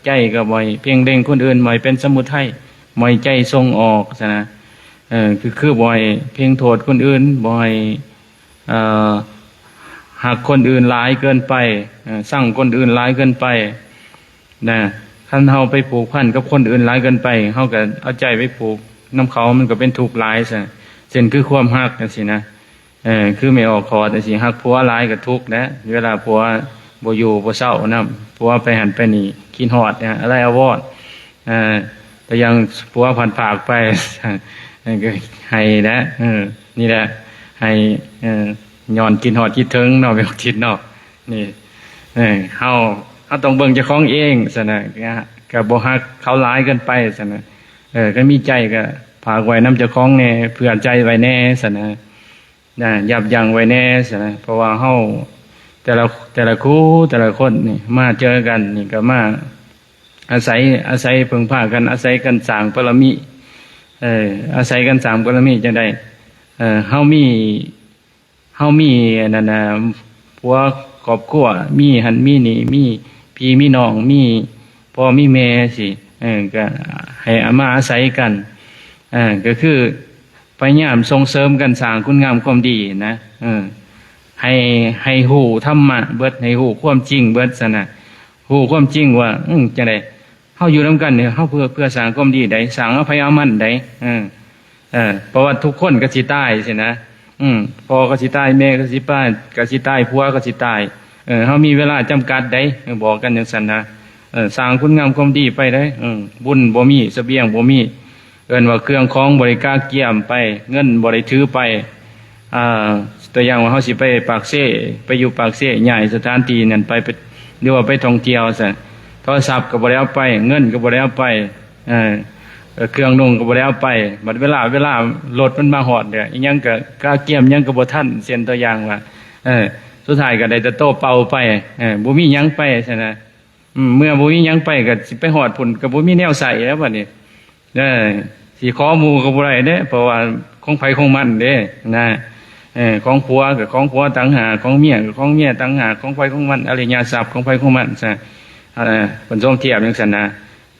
ໃຈກໍບໍ່ໃຫ້ເພັ່ງເລັງຄົນອື່ນ ບໍ່ໃຫ້ເປັນສະມຸໄທ ບໍ່ໃຫ້ໃຈສົ່ງອອກຊັ້ນນະ ເອີ ຄື ຄືບໍ່ໃຫ້ເພັ່ງໂທດຄົນອື່ນ ບໍ່ໃຫ້ ເອີ ຮັກຄົນອື່ນຫຼາຍເກີນໄປ ເອີ ຊັງຄົນອື່ນຫຼາຍເກີນໄປນະ. ຄັນເຮົາໄປຜູກພັນກັບຄົນອື່ນຫຼາຍເກີນໄປ ເຮົາກໍເອົາໃຈໄປຜູກນຳເຂົາ ມັນກໍເປັນທຸກຫຼາຍຊະ ເຊັ່ນຄືຄວາມຮັກຈັ່ງຊີ້ນະ ເອີ ຄືແມ່ອອກຂອດຈັ່ງຊີ້ ຮັກຜົວຫຼາຍກໍທຸກແຫຼະ ເວລາຜົວບໍ່ຢູ່ບໍ່ເຊົານຳ ຜົວໄປຫັ້ນໄປນີ້ ຄິດຮອດອະໄລອາວອນ ເອີ ແຕ່ຢ່າງຜົວພັດພາກໄປ ກໍໄຫ້ແຫຼະ ເອີ ນີ້ແຫຼະ ໄຫ້ ເອີ ຍ້ອນຄິດຮອດຄິດເຖິງເນາະ ແມ່ອອກທິດເນາະ ນີ້ ເອີ ເຮົາ ເຮົາຕ້ອງເບິ່ງເຈົ້າຂອງເອງຊັ້ນນະ ກໍບໍ່ຮັກເຂົາຫຼາຍເກີນໄປຊັ້ນນະ ເອີ ຄັນມີໃຈກໍຝາກໄວ້ນຳເຈົ້າຂອງແດ່ ເຜື່ອໃຈໄວ້ແດ່ຊັ້ນນະ ນະ ຢັບຢັ້ງໄວ້ແດ່ຊັ້ນນະ ເພາະວ່າເຮົາ ແຕ່ລະ ແຕ່ລະຄູ່ ແຕ່ລະຄົນນີ້ ມາເຈີກັນນີ້ກໍມາອາໄສ ອາໄສເພິ່ງພາກັນ ອາໄສກັນສ້າງບາລະມີ ເອີ ອາໄສກັນສ້າງບາລະມີຈັ່ງໃດ ເອີ ເຮົາມີ ເຮົາມີອັນນັ້ນນະ ຜົວຄອບຄົວ ມີຫັ້ນມີນີ້ ມີພີ່ມີນ້ອງ ມີພໍ່ມີແມ່ຊີ້ ເອີ ກໍໃຫ້ເອົາມາອາໄສກັນ ເອີ ກໍຄື ພະຍາຍາມສົ່ງເສີມກັນ ສ້າງຄຸນງາມຄວາມດີນະ ເອີ ໃຫ້ ໃຫ້ຮູ້ທຳມະເບິດ ໃຫ້ຮູ້ຄວາມຈິງເບິດຊັ້ນນະ ຮູ້ຄວາມຈິງວ່າ ເອີ ຈັ່ງໃດ ເຮົາຢູ່ນຳກັນນີ້ ເຮົາເພື່ອ ເພື່ອສ້າງຄວາມດີໃດ ສ້າງເອົາໃຜເອົາມັນໃດ ເອີ ເອີ ເພາະວ່າທຸກຄົນກໍຊິຕາຍຊີ້ນະ ອືມ ພໍ່ກໍຊິຕາຍ ແມ່ກໍຊິຕາຍ ກໍຊິຕາຍ ຜົວກໍຊິຕາຍ ເອີ ເຮົາມີເວລາຈຳກັດໃດ ເອີ ບອກກັນຈັ່ງຊັ້ນນະ ເອີ ສ້າງຄຸນງາມຄວາມດີໄປເດ້ ເອີ ບຸນບໍ່ມີ ສະບຽງບໍ່ມີ ເອີ້ນວ່າເຄື່ອງຂອງບໍ່ໄດ້ກະກຽມໄປ ເງິນບໍ່ໄດ້ຖືໄປ ອ່າ ຕົວຢ່າງວ່າເຮົາຊິໄປປາກເຊ ໄປຢູ່ປາກເຊ ຍ້າຍສະຖານທີ່ນັ້ນໄປ ໄປ ຫຼືວ່າໄປທ່ອງທ່ຽວຊັ້ນ ໂທລະສັບກໍບໍ່ໄດ້ເອົາໄປ ເງິນກໍບໍ່ໄດ້ເອົາໄປ ເອີ ເຄື່ອງນຸ່ງກໍບໍ່ໄດ້ເອົາໄປ ບັດເວລາ ເວລາລົດມັນມາຮອດແລ້ວ ອີ່ຫຍັງກໍກະກຽມຫຍັງກໍບໍ່ທັນ ເຊັ່ນຕົວຢ່າງວ່າ ເອີ ສຸດທ້າຍກໍໄດ້ແຕ່ໂຕເປົ່າໄປ ເອີ ບໍ່ມີຫຍັງໄປຊັ້ນນະ. ອືມ ເມື່ອບໍ່ມີຫຍັງໄປກໍຊິໄປຮອດພຸ້ນ ກໍບໍ່ມີແນວໃຊ້ແລ້ວບັດນີ້ ເອີ ຊິຂໍໝູ່ກໍບໍ່ໄດ້ເດ້ ເພາະວ່າຂອງໃຜຂອງມັນເດ້ນະ ເອີ ຂອງຜົວກໍຂອງຜົວຕ່າງຫາກ ຂອງເມຍກໍຂອງເມຍຕ່າງຫາກ ຂອງໃຜຂອງມັນ ອະລິຍະຊັບຂອງໃຜຂອງມັນຊະ ເອີ ເພິ່ນສົມທຽບຈັ່ງຊັ້ນນະ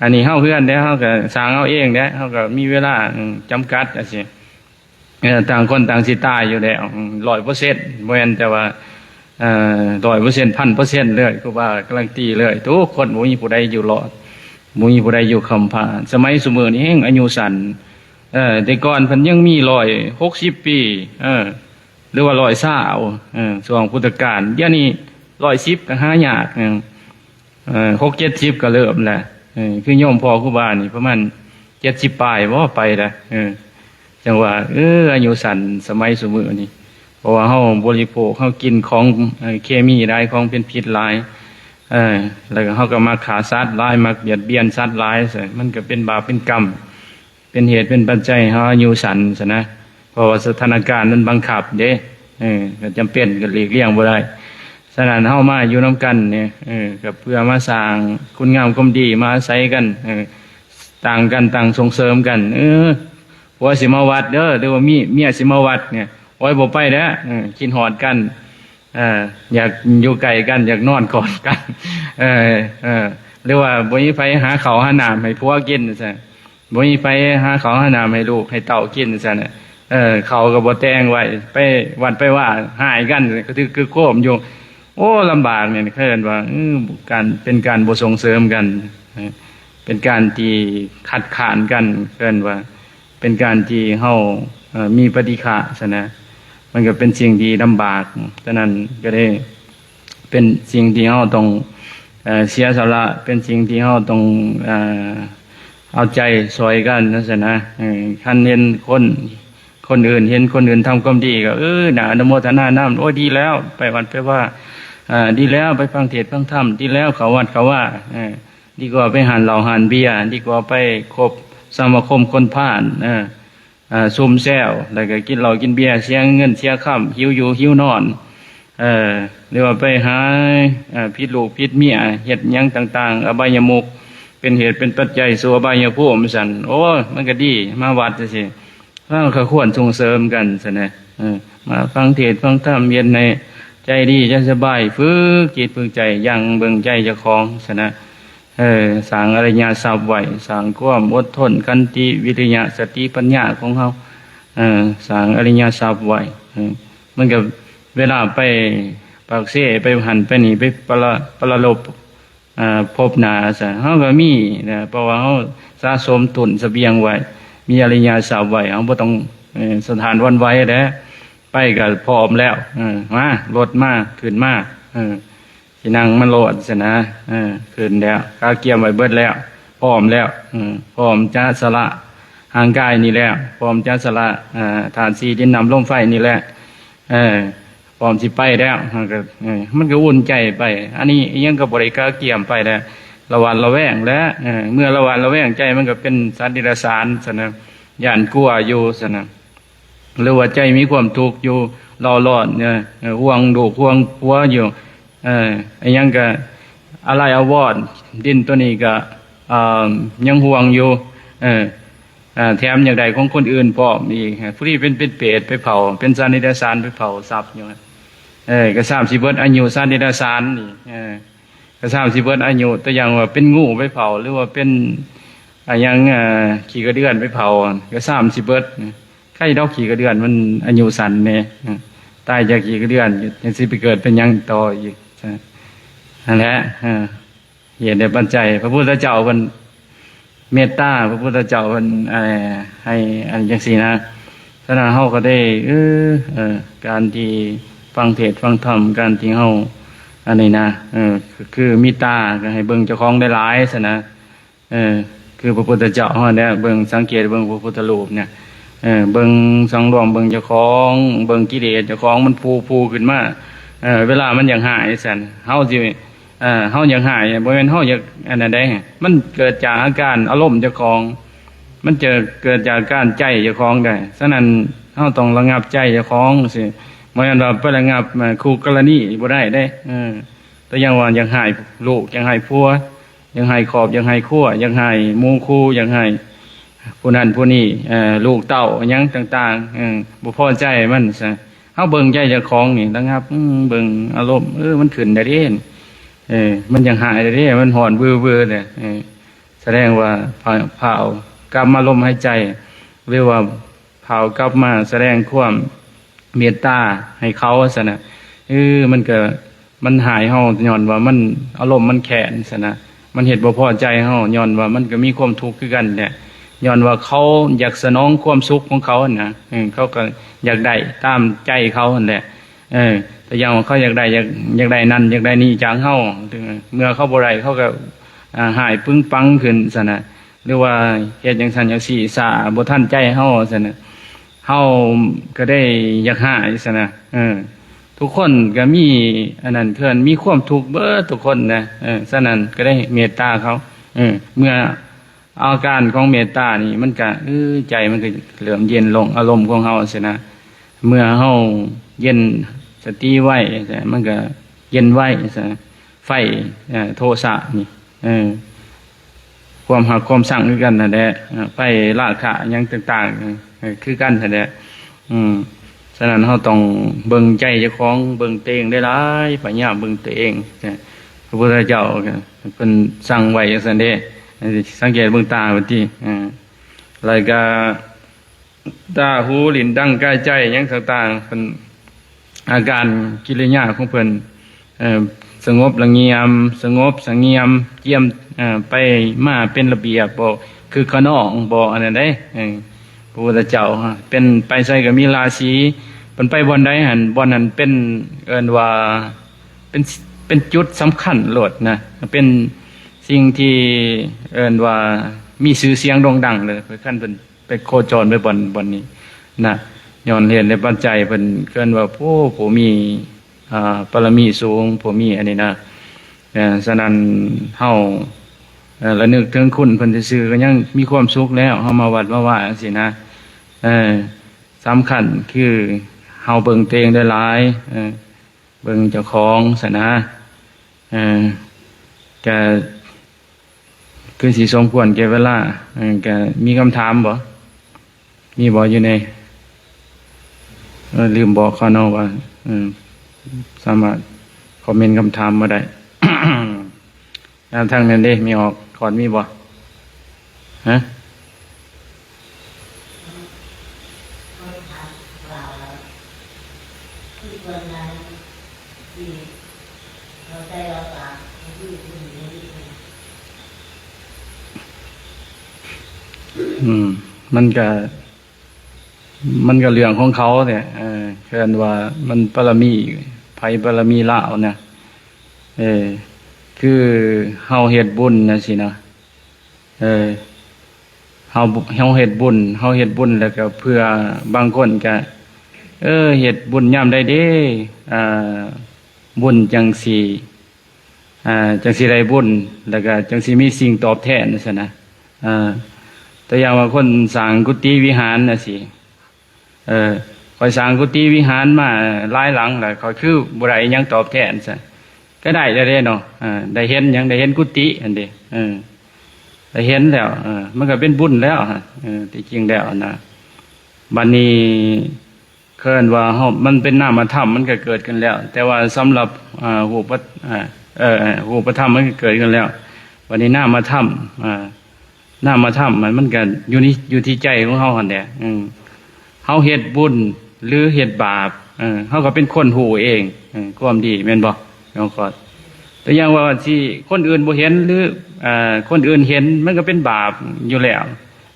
ອັນນີ້ເຮົາເຮືອນເດ້ ເຮົາກໍສ້າງເອົາເອງເດ້ ເຮົາກໍມີເວລາ ອືມ ຈຳກັດຈັ່ງຊີ້. ເອີ ຕ່າງຄົນຕ່າງຊິຕາຍຢູ່ແລ້ວ ອືມ ຮ້ອຍເປີເຊັນ ບໍ່ແມ່ນແຕ່ວ່າ ເອີ ຮ້ອຍເປີເຊັນ ພັນເປີເຊັນເລີຍ ຄູບາກາລັນຕີເລີຍ ທຸກຄົນ ບໍ່ມີຜູ້ໃດຢູ່ລອດ ບໍ່ມີຜູ້ໃດຢູ່ຄ້ຳພ້າ. ສະໄໝຊຸມື້ນີ້ແຮ່ງອາຍຸສັ້ນ ເອີ ແຕ່ກ່ອນເພິ່ນຍັງມີຮ້ອຍຫົກສິບປີ ເອີ ຫຼືວ່າຮ້ອຍຊາວ ເອີ ຊ່ວງພຸດທະການ ດຽວນີ້ຮ້ອຍສິບກໍຫາຍາກ ເອີ ເອີ ຫົກເຈັດສິບກໍເລີ່ມແລ້ວ ເອີ ຄືໂຍມພໍ່ຄູບານີ້ປະມານເຈັດສິບປາຍບໍ່ ໄປແລ້ວ ເອີ ຈັ່ງວ່າ ເອີ ອາຍຸສັ້ນສະໄໝຊຸມື້ນີ້ ເພາະວ່າເຮົາບໍລິໂພກ ເຮົາກິນຂອງ ເອີ ເຄມີຫຼາຍ ຂອງເປັນພິດຫຼາຍ ເອີ ແລ້ວກໍເຮົາກໍມັກຂ້າສັດຫຼາຍ ມັກບຽດບຽນສັດຫຼາຍ ມັນກໍເປັນບາບເປັນກຳ ເປັນເຫດເປັນປັດໄຈໃຫ້ເຮົາອາຍຸສັ້ນຊັ້ນນະ ເພາະວ່າສະຖານະການມັນບັງຄັບເດ້ ເອີ ກໍຈຳເປັນ ກໍຫຼີກລ່ຽງບໍ່ໄດ້. ສະນັ້ນເຮົາມາຢູ່ນຳກັນນີ້ ເອີ ກໍເພື່ອມາສ້າງຄຸນງາມຄວາມດີ ມາອາໄສກັນ ເອີ ຕ່າງກັນຕ່າງສົ່ງເສີມກັນ ເອີ ຜົວຊິມາວັດເດີ ຫຼືວ່າມີ ເມຍຊິມາວັດນີ້ ໂອ້ຍ ບໍ່ໄປແລ້ວ ເອີ ຄິດຮອດກັນ ເອີ ຢາກຢູ່ໃກ້ກັນ ຢາກນອນກອດກັນ ເອີ ເອີ ຫຼືວ່າບໍ່ມີໃຜຫາເຂົ້າຫານ້ຳໃຫ້ຜົວກິນຊັ້ນ ບໍ່ມີໃຜຫາເຂົ້າຫານ້ຳໃຫ້ລູກໃຫ້ເຕົ້າກິນຊັ້ນ ເອີ ເຂົ້າກໍບໍ່ແຕ່ງໄວ້ ໄປວັດໄປວາຮ້າຍກັນ ກະຖືກຄຶກໂຄມຢູ່. ໂອ້ ລຳບາກນີ້ ເຂົາເອີ້ນວ່າ ເອີ ການ ເປັນການບໍ່ສົ່ງເສີມກັນ ເປັນການທີ່ຄັດຄ້ານກັນ ເອີ້ນວ່າ ເປັນການທີ່ເຮົາ ເອີ ມີປະຕິຄະຊັ້ນນະ ມັນກໍເປັນສິ່ງທີ່ລຳບາກ. ສະນັ້ນກໍໄດ້ເປັນສິ່ງທີ່ເຮົາຕ້ອງ ເອີ ເສຍສະຫຼະ ເປັນສິ່ງທີ່ເຮົາຕ້ອງ ເອີ ເອົາໃຈຊ່ອຍກັນຊັ້ນນະ. ເອີ ຄັນເຫັນຄົນ ຄົນອື່ນ ເຫັນຄົນອື່ນທຳຄວາມດີກໍ ເອີ ໜ້າອະນຸໂມທະນານຳ ໂອ້ຍ ດີແລ້ວ ໄປວັດໄປວາ ເອີ ດີແລ້ວ ໄປຟັງເທດຟັງທຳ ດີແລ້ວ ເຂົ້າວັດເຂົ້າວາ ເອີ ດີກວ່າໄປຮ້ານເຫຼົ້າຮ້ານເບຍ ດີກວ່າໄປຄົບສະມາຄົມຄົນພານ ເອີ ຊຸມແຊວ ແລ້ວກໍກິນເຫຼົ້າກິນເບຍ ເສຍເງິນເສຍຄຳ ຫິວຢູ່ຫິວນອນ ເອີ ຫຼືວ່າໄປຫາ ເອີ ຜິດລູກຜິດເມຍ ເຮັດຫຍັງຕ່າງໆ ອະບາຍຍະມຸກ ເປັນເຫດເປັນປັດໄຈສູ່ອະບາຍຍະພູມຊັ້ນ. ໂອ້ຍ ມັນກໍດີ ມາວັດຈັ່ງຊີ້ ເຮົາກໍຄວນສົ່ງເສີມກັນຊັ້ນນະ. ເອີ ມາຟັງເທດຟັງທຳ ເຮັດໃຫ້ໃຈດີໃຈສະບາຍ ຝຶກຈິດຝຶກໃຈ ຢັ້ງເບິ່ງໃຈເຈົ້າຂອງຊັ້ນນະ. ເອີ ສ້າງອະລິຍະຊັບໄວ້ ສ້າງຄວາມອົດທົນ ຂັນຕິ ວິລິຍະ ສະຕິ ປັນຍາຂອງເຮົາ ເອີ ສ້າງອະລິຍະຊັບໄວ້. ເອີ ມັນກໍເວລາໄປປາກເຊ ໄປຫັ້ນໄປນີ້ ໄປປະລະ ປະລະລົບ ເອີ ພົບໜ້າຊະ ເຮົາກໍມີນະ ເພາະວ່າເຮົາສະສົມຕຸນສະບຽງໄວ້ ມີອະລິຍະຊັບໄວ້ ເຮົາບໍ່ຕ້ອງ ເອີ ສະທ້ານຫວັ່ນໄຫວແຫຼະ ໄປກໍພ້ອມແລ້ວ ເອີ ມາ ລົດມາ ຂຶ້ນມາ ເອີ ຊິນັ່ງມາໂລດຊັ້ນນະ ເອີ ຂຶ້ນແລ້ວ ກະກຽມໄວ້ເບິດແລ້ວ ພ້ອມແລ້ວ ເອີ ພ້ອມຈະສະຫຼະຮ່າງກາຍນີ້ແລ້ວ ພ້ອມຈະສະຫຼະ ເອີ ທາດສີ່ ດິນ ນ້ຳ ລົມ ໄຟນີ້ແຫຼະ ເອີ ພ້ອມຊິໄປແລ້ວ ເຮົາກໍ ເອີ ມັນກໍອຸ່ນໃຈໄປ. ອັນນີ້ອີ່ຫຍັງກໍບໍ່ໄດ້ກະກຽມໄປແລ້ວ ລະຫວາດລະແວງແຫຼະ ເອີ ເມື່ອລະຫວາດລະແວງໃຈ ມັນກໍເປັນສັດເດຍລະສານຊັ້ນນະ ຢ້ານກົວຢູ່ຊັ້ນນະ. ຫຼືວ່າໃຈມີຄວາມທຸກຢູ່ ເລົ່າຮ້ອນ ເອີ ຫ່ວງລູກຫ່ວງຜົວຢູ່ ເອີ ອີ່ຫຍັງກະອາໄລອາວອນ ດິນໂຕນີ້ກະ ເອີ ຍັງຫ່ວງຢູ່ ເອີ ເອີ ແຖມຢາກໄດ້ຂອງຄົນອື່ນພ້ອມອີກ ຜູ້ທີ່ເປັນ ເປັນເປດໄປເຜົາ ເປັນສັດເດຍລະສານໄປເຜົາຊັບຢູ່ ເອີ ກະຊ້ຳຊິເບິດອາຍຸສັດເດຍລະສານນີ້ ເອີ ກະຊ້ຳຊິເບິດອາຍຸ ຕົວຢ່າງວ່າເປັນງູໄປເຜົາ ຫຼືວ່າເປັນ ອາຫຍັງ ເອີ ຂີ້ກະເດືອນໄປເຜົາ ກະຊ້ຳຊິເບິດ. ໃຄດອກຂີ້ກະເດືອນມັນອາຍຸສັ້ນແດ່ ຕາຍຈາກຂີ້ກະເດືອນ ຍັງຊິໄປເກີດເປັນຫຍັງຕໍ່ອີກ ຫັ້ນແຫຼະ ເອີ ເຫດແລະປັດໄຈ. ພະພຸດທະເຈົ້າເພິ່ນເມດຕາ ພະພຸດທະເຈົ້າເພິ່ນ ເອີ ໃຫ້ອັນຈັ່ງຊີ້ນະ. ສະນັ້ນເຮົາກໍໄດ້ ເອີ ເອີ ການທີ່ຟັງເທດຟັງທຳ ການທີ່ເຮົາອັນນີ້ນະ ເອີ ຄືມີຕາກໍໃຫ້ເບິ່ງເຈົ້າຂອງຫຼາຍໆ ຊັ້ນນະ. ເອີ ຄືພະພຸດທະເຈົ້າເຮົາແຫຼະ ເບິ່ງ ສັງເກດເບິ່ງພະພຸດທະຮູບນີ້ ເອີ ເບິ່ງສັງລວມເບິ່ງເຈົ້າຂອງ ເບິ່ງກິເລດເຈົ້າຂອງ ມັນຟູໆຂຶ້ນມາ ເອີ ເວລາມັນຢາກຮ້າຍຊັ້ນ ເຮົາຊິ ເອີ ເຮົາຢາກຮ້າຍ ບໍ່ແມ່ນເຮົາຢາກອັນນັ້ນໃດ ມັນເກີດຈາກອາການອາລົມເຈົ້າຂອງ ມັນຈະເກີດຈາກການໃຈເຈົ້າຂອງໄດ໋. ສະນັ້ນເຮົາຕ້ອງລະງັບໃຈເຈົ້າຂອງຊີ້ ບໍ່ແມ່ນວ່າໄປລະງັບ ເອີ ຄູ່ກໍລະນີບໍ່ໄດ້ເດ້ ເອີ ຕົວຢ່າງວ່າຢາກຮ້າຍລູກ ຢາກຮ້າຍຜົວ ຢາກຮ້າຍຄອບ ຢາກຮ້າຍຄົວ ຢາກຮ້າຍໝູ່ຄູ່ ຢາກຮ້າຍຜູ້ນັ້ນຜູ້ນີ້ ເອີ ລູກເຕົ້າຫຍັງຕ່າງໆ ເອີ ບໍ່ພໍໃຈມັນຊະ ເຮົາເບິ່ງໃຈເຈົ້າຂອງນີ້ລະງັບ ເບິ່ງອາລົມ ເອີ ມັນຂຶ້ນໄດ້ເດ້ ເອີ ມັນຢາກຮ້າຍໄດ້ເດ້ ມັນຮ້ອນວືໆເດ້ ເອີ ສະແດງວ່າພາວກັບມາລົມຫາຍໃຈ ຫຼືວ່າ ພາວກັບມາສະແດງຄວາມເມດຕາໃຫ້ເຂົາຊັ້ນນະ ເອີ ມັນກະ ມັນຮ້າຍເຮົາຍ້ອນວ່າມັນ ອາລົມມັນແຄ້ນຊັ້ນນະ ມັນເຮັດບໍ່ພໍໃຈເຮົາ ຍ້ອນວ່າມັນກະມີຄວາມທຸກຄືກັນແຫຼະ ຍ້ອນວ່າເຂົາຢາກສະໜອງຄວາມສຸກຂອງເຂົາຫັ້ນນະ ເອີ ເຂົາກະຢາກໄດ້ຕາມໃຈເຂົາຫັ້ນແຫຼະ ເອີ ແຕ່ຢ່າງວ່າເຂົາຢາກໄດ້ ຢາກ ຢາກໄດ້ນັ້ນ ຢາກໄດ້ນີ້ຈາກເຮົາ ເມື່ອເຂົາບໍ່ໄດ້ ເຂົາກະ ອາ ຮ້າຍປຶງປັງຂຶ້ນຊັ້ນນະ ຫຼືວ່າເຮັດຈັ່ງຊັ້ນຈັ່ງຊີ້ຊ້າ ບໍ່ທັນໃຈເຮົາຊັ້ນນະ ເຮົາກໍໄດ້ຢາກຮ້າຍຊັ້ນນະ ເອີ ທຸກຄົນກໍມີອັນນັ້ນ ເພິ່ນມີຄວາມທຸກເບິດທຸກຄົນນະ ເອີ ສະນັ້ນກໍໄດ້ເມດຕາເຂົາ ເອີ ເມື່ອອາການຂອງເມດຕານີ້ ມັນກະ ເອີ ໃຈມັນກໍເລີ່ມເຢັນລົງ ອາລົມຂອງເຮົາຊີ້ນະ ເມື່ອເຮົາເຢັນສະຕິໄວ ມັນກະເຢັນໄວ ໄຟ ເອີ ໂທສະນີ້ ເອີ ຄວາມຮັກຄວາມຊັງຄືກັນຫັ້ນແຫຼະ ເອີ ໄຟລາຄະຫຍັງຕ່າງໆ ເອີ ຄືກັນຫັ້ນແຫຼະ ອືມ ສ ສະນັ້ນເຮົາຕ້ອງເບິ່ງໃຈເຈົ້າຂອງ ເບິ່ງຕົວເອງຫຼາຍໆ ພະຍາຍາມເບິ່ງຕົວເອງ. ພະພຸດທະເຈົ້າເພິ່ນສັ່ງໄວ້ຈັ່ງຊັ້ນເດ້. ສັງເກດເບິ່ງຕາເພິ່ນຕິ ເອີ ແລ້ວກະຕາ ຫູ ລີ້ນ ດັງ ກາຍ ໃຈ ຫຍັງຕ່າງໆ ເພິ່ນ ອາການກິລິຍາຂອງເພິ່ນ ເອີ ສະຫງົບລະງຽມ ສະຫງົບສະງຽມ ກຽມ ເອີ ໄປມາເປັນລະບຽບ ບໍ່ຄຶກຂະນອງ ບໍ່ອັນນັ້ນເດ້. ເອີ ພະພຸດທະເຈົ້າເປັນໄປໃສກໍມີລາສີ ເພິ່ນໄປບ່ອນໃດຫັ້ນ ບ່ອນນັ້ນເປັນ ເອີ້ນວ່າເປັນ ເປັນຈຸດສຳຄັນໂລດນະ ເປັນສິ່ງທີ່ເອີ້ນວ່າມີຊື່ສຽງໂດ່ງດັງເລີຍ ຄັນເພິ່ນ ໄປໂຄຈອນໄປບ່ອນ ບ່ອນນີ້ນະ ຍ້ອນເຫດແລະປັດໄຈເພິ່ນເອີ້ນວ່າ ໂອ້ ຜູ້ມີ ອ່າ ບາລະມີສູງ ຜູ້ມີອັນນີ້ນະ. ເອີ ສະນັ້ນເຮົາ ເອີ ລະນຶກເຖິງຄຸນເພິ່ນຊື່ໆ ກໍຍັງມີຄວາມສຸກແລ້ວ ເຮົາມາວັດມາວາຈັ່ງຊີ້ນະ. ເອີ ສຳຄັນຄືເຮົາເບິ່ງຕົວເອງຫຼາຍໆ ເອີ ເບິ່ງເຈົ້າຂອງຊັ້ນນະ. ເອີ ກະຄືຊິສົມຄວນແກ່ເວລາ ເອີ ກະມີຄຳຖາມບໍ່? ມີບໍ່ຢູ່ໃນ ເອີ ລືມບອກເຂົາເນາະວ່າ ເອີ ສາມາດຄອມເມັນຄຳຖາມມາໄດ້. ແລ້ວທາງນັ້ນເດ້ ມີອອກຄອນມີບໍ່? ຮະ? ອືມ ມັນກະ ມັນກໍເລື່ອງຂອງເຂົາແຫຼະ ເອີ ເອີ້ນວ່າມັນບາລະມີ ໃຜບາລະມີລາວນະ. ເອີ ຄືເຮົາເຮັດບຸນຈັ່ງຊີ້ນະ ເອີ ເຮົາ ເຮົາເຮັດບຸນ ເຮົາເຮັດບຸນແລ້ວກໍເພື່ອ ບາງຄົນກໍ ເອີ ເຮັດບຸນຍາມໃດເດ້ ອ່າ ບຸນຈັ່ງຊິ ອ່າ ຈັ່ງຊິໄດ້ບຸນ ແລ້ວກໍຈັ່ງຊິມີສິ່ງຕອບແທນ ຈັ່ງຊັ້ນນະ. ອ່າ ຕົວຢ່າງວ່າຄົນສ້າງກຸຕິວິຫານຈັ່ງຊີ້ ເອີ ຂ້ອຍສ້າງກຸຕິວິຫານມາຫຼາຍຫຼັງແລ້ວ ຂ້ອຍຄືບໍ່ໄດ້ຫຍັງຕອບແທນຊັ້ນ ກໍໄດ້ແລ້ວເດ້ເນາະ. ເອີ ໄດ້ເຫັນຫຍັງ? ໄດ້ເຫັນກຸຕິຫັ້ນເດ້ ເອີ ໄດ້ເຫັນແລ້ວ ເອີ ມັນກໍເປັນບຸນແລ້ວ ເອີ ທີ່ຈິງແລ້ວນະ. ບັດນີ້ ເອີ້ນວ່າເຮົາ ມັນເປັນນາມະທຳ ມັນກໍເກີດຂຶ້ນແລ້ວ ແຕ່ວ່າສຳລັບ ເອີ ຮູບປະ ເອີ ເອີ ເອີ ຮູບປະທຳມັນກໍເກີດຂຶ້ນແລ້ວ. ບັດນີ້ນາມະທຳ ເອີ ນາມະທຳມັນ ມັນກໍຢູ່ໃນ ຢູ່ທີ່ໃຈຂອງເຮົາຫັ້ນແຫຼະ. ເອີ ເຮົາເຮັດບຸນ ຫຼື ເຮັດບາບ ເອີ ເຮົາກໍເປັນຄົນຮູ້ເອງ ເອີ ຄວາມດີແມ່ນບໍ່ ນ້ອງຄອດ? ຕົວຢ່າງວ່າ ທີ່ຄົນອື່ນບໍ່ເຫັນ ຫຼື ເອີ ຄົນອື່ນເຫັນ ມັນກໍເປັນບາບຢູ່ແລ້ວ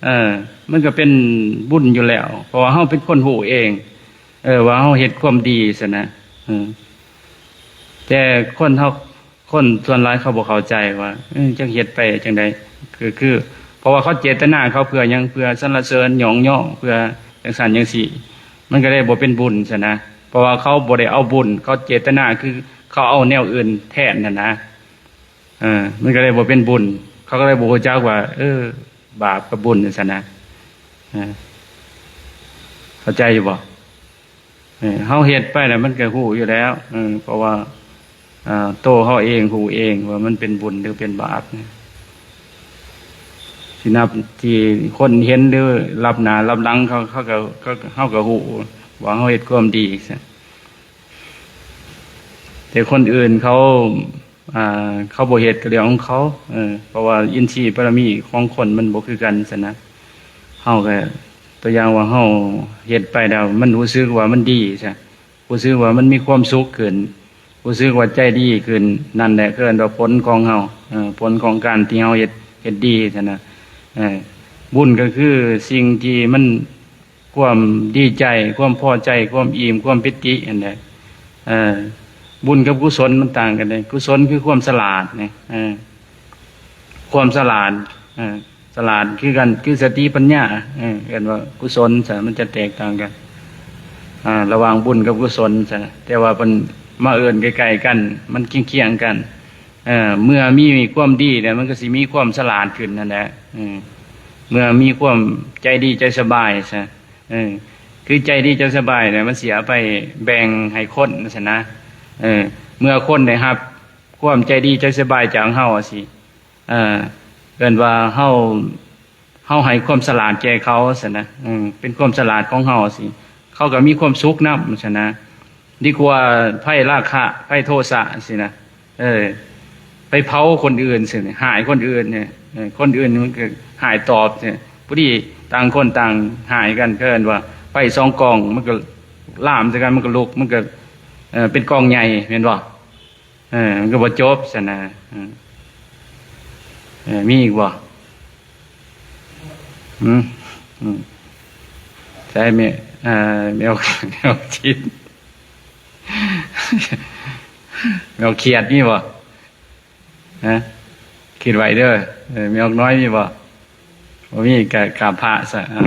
ເອີ ມັນກໍເປັນບຸນຢູ່ແລ້ວ ເພາະວ່າເຮົາເປັນຄົນຮູ້ເອງ ເອີ ວ່າເຮົາເຮັດຄວາມດີຊັ້ນນະ. ເອີ ແຕ່ຄົນເຮົາ ຄົນສ່ວນຫຼາຍເຂົາບໍ່ເຂົ້າໃຈວ່າ ເອີ ຈັກເຮັດໄປຈັ່ງໃດ ຄື ຄື ເພາະວ່າເຂົາເຈດຕະນາເຂົາເພື່ອຫຍັງ? ເພື່ອສັນລະເສີນ ຍ້ອງຍໍ ເພື່ອຈັ່ງຊັ້ນຈັ່ງຊີ້ ມັນກໍເລີຍບໍ່ເປັນບຸນຊັ້ນນະ. ເພາະວ່າເຂົາບໍ່ໄດ້ເອົາບຸນ ເຂົາເຈດຕະນາຄືເຂົາເອົາແນວອື່ນແທນຫັ້ນນະ. ເອີ ມັນກໍເລີຍບໍ່ເປັນບຸນ ເຂົາກໍເລີຍບໍ່ຮູ້ຈັກວ່າ ເອີ ບາບກັບບຸນຈັ່ງຊັ້ນນະ. ເອີ ເຂົ້າໃຈຢູ່ບໍ່? ເອີ ເຮົາເຮັດໄປແລ້ວມັນກໍຮູ້ຢູ່ແລ້ວ ເອີ ເພາະວ່າ ເອີ ໂຕເຮົາເອງຮູ້ເອງວ່າມັນເປັນບຸນ ຫຼື ເປັນບາບ. ທີ່ນັບ ທີ່ຄົນເຫັນ ຫຼື ລັບໜ້າລັບຫຼັງເຂົາ ເຂົາກໍ ເຂົາ ເຮົາກໍຮູ້ວ່າເຮົາເຮັດຄວາມດີ ແຕ່ຄົນອື່ນເຂົາ ອ່າ ເຂົາບໍ່ເຮັດກໍເລື່ອງຂອງເຂົາ ເອີ ເພາະວ່າອິນຊີບາລະມີຂອງຄົນມັນບໍ່ຄືກັນຊັ້ນນະ. ເຮົາກໍ ຕົວຢ່າງວ່າເຮົາເຮັດໄປແລ້ວມັນຮູ້ສຶກວ່າມັນດີຊະ ຮູ້ສຶກວ່າມັນມີຄວາມສຸກຂຶ້ນ ຮູ້ສຶກວ່າໃຈດີຂຶ້ນ ນັ້ນແຫຼະເອີ້ນວ່າຜົນຂອງເຮົາ ເອີ ຜົນຂອງການທີ່ເຮົາເຮັດ ເຮັດດີຊັ້ນນະ. ເອີ ບຸນກໍຄືສິ່ງທີ່ມັນ ຄວາມດີໃຈ ຄວາມພໍໃຈ ຄວາມອີ່ມ ຄວາມປີຕິຫັ້ນແຫຼະ. ເອີ ບຸນກັບກຸສົນມັນຕ່າງກັນເດ້ ກຸສົນຄືຄວາມສະຫຼາດນີ້ ເອີ ຄວາມສະຫຼາດ ເອີ ສະຫຼາດຄືກັນ ຄືສະຕິປັນຍາ ເອີ ເອີ້ນວ່າກຸສົນຊະ ມັນຈະແຕກຕ່າງກັນ ອ່າ ລະຫວ່າງບຸນກັບກຸສົນຊະ. ແຕ່ວ່າເພິ່ນມາເອີ້ນໃກ້ໆກັນ ມັນຄຽງໆກັນ ເອີ ເມື່ອມີຄວາມດີແລ້ວ ມັນກໍຊິມີຄວາມສະຫຼາດຂຶ້ນຫັ້ນແຫຼະ. ເອີ ເມື່ອມີຄວາມໃຈດີໃຈສະບາຍຊະ ເອີ ຄືໃຈດີໃຈສະບາຍແລ້ວ ມັນຊິເອົາໄປແບ່ງໃຫ້ຄົນຊັ້ນນະ. ເອີ ເມື່ອຄົນໄດ້ຮັບຄວາມໃຈດີໃຈສະບາຍຈາກເຮົາຊີ້ ເອີ ເອີ້ນວ່າເຮົາ ເຮົາໃຫ້ຄວາມສະຫຼາດແກ່ເຂົາຊັ້ນນະ ເປັນຄວາມສະຫຼາດຂອງເຮົາຊີ້ ເຂົາກໍມີຄວາມສຸກນຳຊັ້ນນະ ດີກວ່າໄຟລາຄະ ໄຟໂທສະຊີ້ນະ ເອີ ໄປເຜົາຄົນອື່ນຊີ້ນະ ຮ້າຍຄົນອື່ນນີ້ ເອີ ຄົນອື່ນມັນກໍຮ້າຍຕອບຊີ້ ພໍດີຕ່າງຄົນຕ່າງຮ້າຍກັນ ເອີ້ນວ່າໄຟສອງກອງ ມັນກໍລາມໃສ່ກັນ ມັນກໍລຸກ ມັນກໍ ເອີ ເປັນກອງໃຫຍ່ ແມ່ນບໍ່? ເອີ ມັນກໍບໍ່ຈົບຊັ້ນນະ ເອີ ເອີ ມີອີກບໍ່? ຫືມ ຫືມ ໃສແມ່ ເອີ ແມວ ແມວຈິດ ແມວຂຽດມີບໍ່? ຮະ ຄິດໄວ້ເດີ ເອີ ແມວນ້ອຍມີບໍ່? ບໍ່ມີກໍກາບພະຊະ ອາ